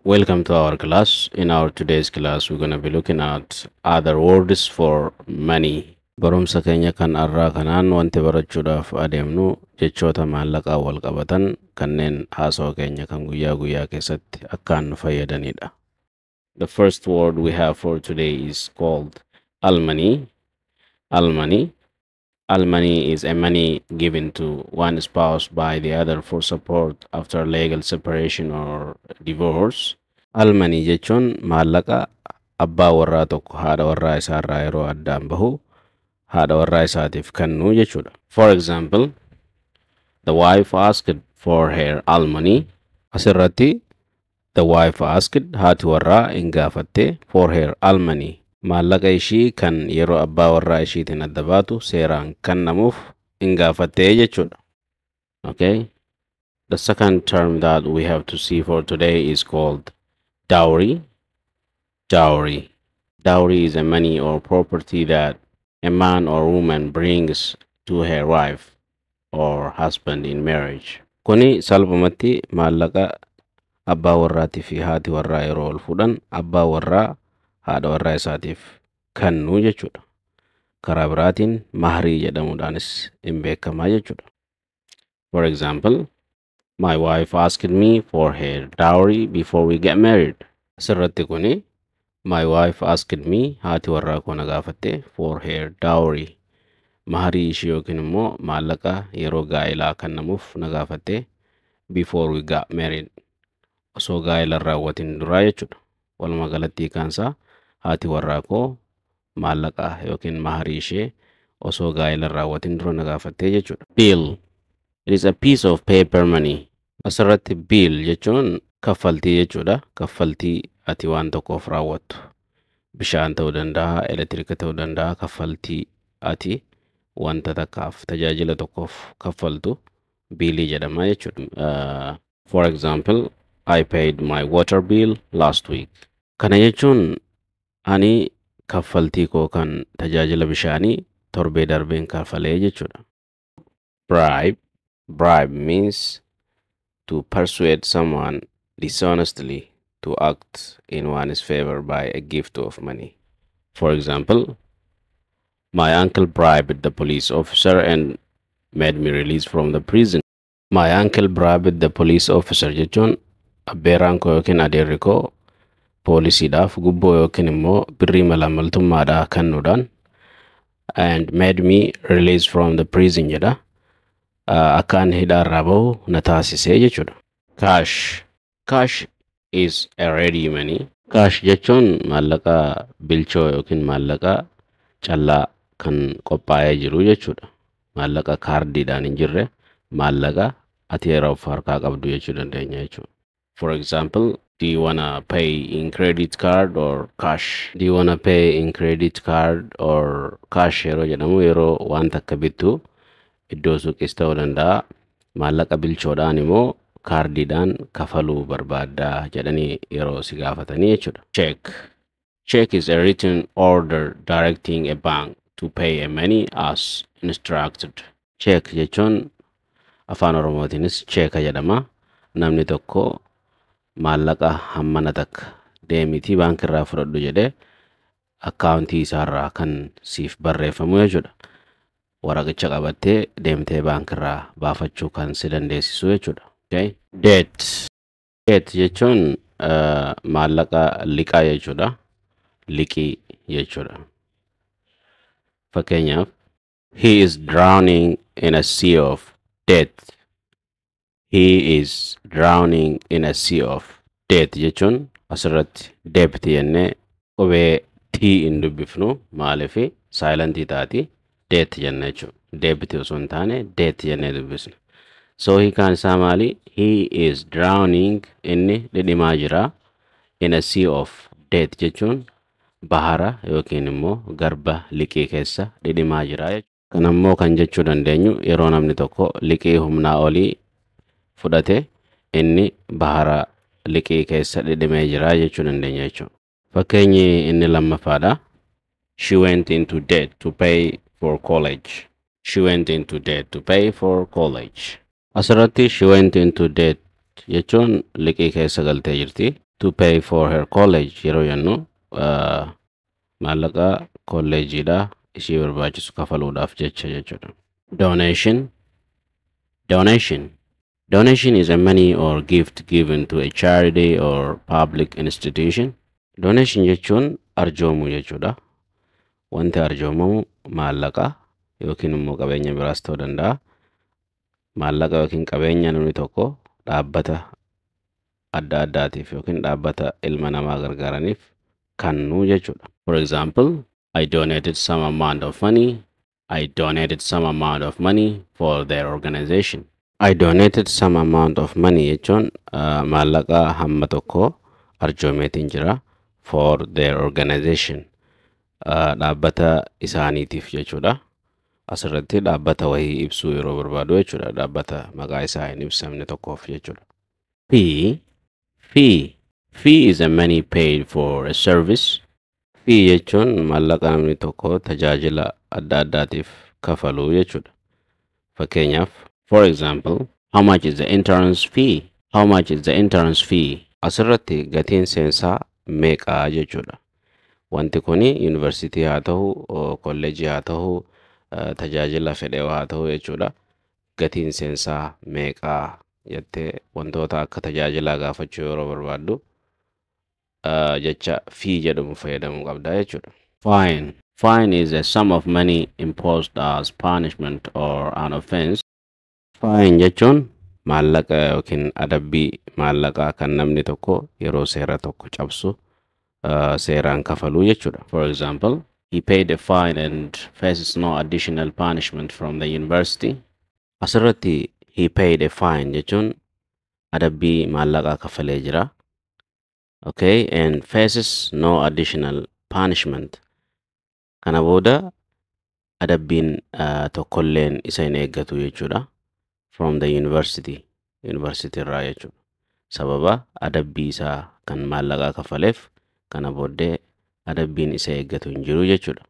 Welcome to our class. In our today's class, we're going to be looking at other words for money. Barumsa keenya kan har'aa kanaan wanti barachuudhaaf adeemnu jechoota maallaqaa wal qabatan kanneen haasawaa keenya kan guyyaa guyyaa keessatti akkaan nu fayyadanidha. The first word we have for today is called alimony. Alimony. Alimony is a money given to one spouse by the other for support after legal separation or divorce. Alimony jechuun maallaqa abbaa warraa tokko haadha warraa isaarraa yeroo addaan bahu haadha warraa isaatiif kennuu jechuudha. For example, the wife asked for her alimony. Asirratti the wife asked, haati warraa hin gaafatte, for her alimony, maallaqa ishii kan yeroo abbaa warraa ishiitiin adda baatu seeraan kennamuuf hin gaafatte jechuudha. Okay? The second term that we have to see for today is called dowry. Dowry. Dowry is a money or property that a man or woman brings to her wife or husband in marriage. Kuni salphumatti maallaqa abbaa warraatii fi haati warraa yeroo ol fuudhan abbaa warraa haadha warraa isaatiif kennuu jechuudha. Karaa biraatiin mahrii jedhamuudhaanis hin beekamaa jechuudha. For example, my wife asked me for her dowry before we get married. Asirratti kuni my wife asked me, haati warraa koo na gaafatte, for her dowry, mahrii ishii yookiin immoo maallaqa yeroo gaa'elaa kennamuuf na gaafatte, before we got married, osoo gaa'ela hin raawwatin duraa jechuudha. Walumaa galatti hiikaan isaa haati warraa koo maallaqa yookiin mahrii ishee osoo gaa'ela hin raawwatin dura na gaafatte jechuudha. Bill. It is a piece of paper money. Asirratti bill jechuun kaffaltii jechuudha. Kaffaltii ati waan tokkoof raawwattu. Bishaan ta'uu danda'a, elektiriika ta'uu danda'a, kaffaltii ati wanta takkaaf, tajaajila tokkoof kaffaltu biilii jedhama jechuudha. For example, I paid my water bill last week. Kana jechuun ani kaffaltii koo kan tajaajila bishaanii torbee darbeen kaffalee jechuudha. Bribe. Bribe means to persuade someone dishonestly to act in one's favor by a gift of money. For example, my uncle bribed the police officer and made me release from the prison. My uncle bribed the police officer jechuun abbeeraan koo yookiin adeerri koo poolisiidhaaf gubboo yookiin immoo birrii malaammaltummaadhaa kennuudhaan and made me release from the prison jedha. Akka ani hidhaarraa bahu na taasisee jechuudha. Cash. Cash is a ready money. Cash jechuun maallaqa bilchoo yookiin maallaqa callaa kan qophaa'ee jiru jechuudha. Maallaqa kaardiidhaan hin jirre, maallaqa ati yeroo of harkaa qabdu jechuu dandeenya jechuudha. For example, do you wanna pay in credit card or cash? Do you wanna pay in credit card or cash yeroo jedhamu yeroo waan takka bittu iddoo suuqis ta'uu danda'a. Maallaqa bilchoodhaan immoo kaardiidhaan kafaluu barbaaddaa jedhanii yeroo si gaafatanii jechuudha. Check. Check is a written order directing a bank to pay a money as instructed. Check jechuun afaan Oromootiinis cheeka jedhama. Namni tokko maallaqa hammana takka deemitii baankirraa fudhadhu jedhee akkaawuntii isaarraa kan siif barreeffamu jechuudha. Waraqicha qabattee deemtee baankirraa baafachuu kan si dandeessisu jechuudha. Okay. Debt. Debt jechuun maallaqa liqaa jechuudha. Liqii jechuudha. Fakkeenyaaf, he is drowning in a sea of debt. He is drowning in a sea of debt jechuun asirratti debt jennee qubee T hin dubbifnu, maaliifi silentii taati, debt jenna jechuudha. Debt osoo hin taane debt jennee dubbisna. So hiikaan isaa maali? He is drowning, inni dhidhimaa jira, in a sea of debt jechuun bahara yookiin immoo garba liqii keessa dhidhimaa jira jechuudha. Kan ammoo kan jechuu dandeenyu yeroo namni tokko liqii humnaa olii fudhate inni bahara liqii keessa dhidhimee jira jechuu dandeenya jechuudha. Fakkeenyi inni lammaffaadha. She went into debt to pay for college. She went into debt to pay for college. Asirratti she went into debt jechuun liqii keessa galtee jirti. To pay for her college yeroo jennu, maallaqa kolleejiidha ishii barbaachisu kafaluudhaaf jecha jechuudha. Donation. Donation. Donation is a money or gift given to a charity or public institution. Donation jechuun arjoomuu jechuudha. Wanti arjoomamu maallaqa yookiin immoo qabeenya biraas ta'uu danda'a. Maallaqa yookiin qabeenya namni tokko dhaabbata adda addaatiif yookiin dhaabbata ilma namaa gargaaraniif kennuu jechuudha. For example, I donated some amount of money. I donated some amount of money for their organization. I donated some amount of money jechuun maallaqa hamma tokko arjoomeetiin jira for their organization, dhaabbata isaaniitiif jechuudha. Asirratti dhaabbata wayii ibsuu yeroo barbaadu jechuudha. Dhaabbata maqaa isaa hin ibsamne tokkoof jechuudha. Fee. Fee. Fee is a money paid for a service. Fee jechuun maallaqa namni tokko tajaajila adda addaatiif kafaluu jechuudha. Fakkeenyaaf, for example, how much is the entrance fee? How much is the entrance fee? Asirratti gatiin seensaa meeqaa jechuudha. Wanti kuni yuunivarsiitii haa ta'u, kolleejii haa ta'u, tajaajila fedhe haa ta'u jechuudha. Gatiin seensaa meeqaa jettee wantoota akka tajaajilaa gaafachuu yeroo barbaaddu, jecha fee jedhamu fayyadamuu qabda jechuudha. Fine. Fine is a sum of money imposed as punishment or an offense. Fine jechuun maallaqa yookiin adabbii maallaqaa kan namni tokko yeroo seera tokko cabsu seeraan kafaluu jechuudha. For example, he paid a fine and faces no additional punishment from the university. Asirratti he paid a fine jechuun adabbii maallaqaa kafalee jira. Okay, and faces no additional punishment. Kana booda adabbiin tokkolleen isa hin eeggatu jechuudha. From the university, university irraa jechuudha. Sababa adabbii isaa kan maallaqaa kafaleef, kana booddee adabbiin isa eeggatu hin jiru jechuudha.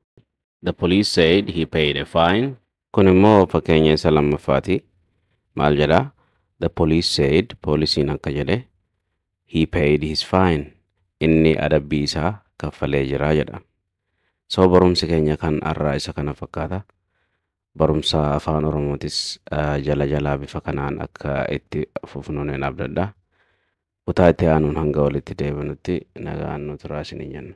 The police said he paid a fine. Kun immoo fakkeenya isa lammaffaati. Maal jedhaa? The police said, poolisiin akka jedhe, he paid his fine. Inni adabbii isaa kaffalee jira jedha. So barumsi keenya kan har'aa isa kana fakkaata. Barumsa Afaan Oromootis jala jalaa bifa kanaan akka itti fufnuun hin abdadha. Kutaa itti aanuun hanga walitti deebinutti nagaan nu turaa isiniin jenna.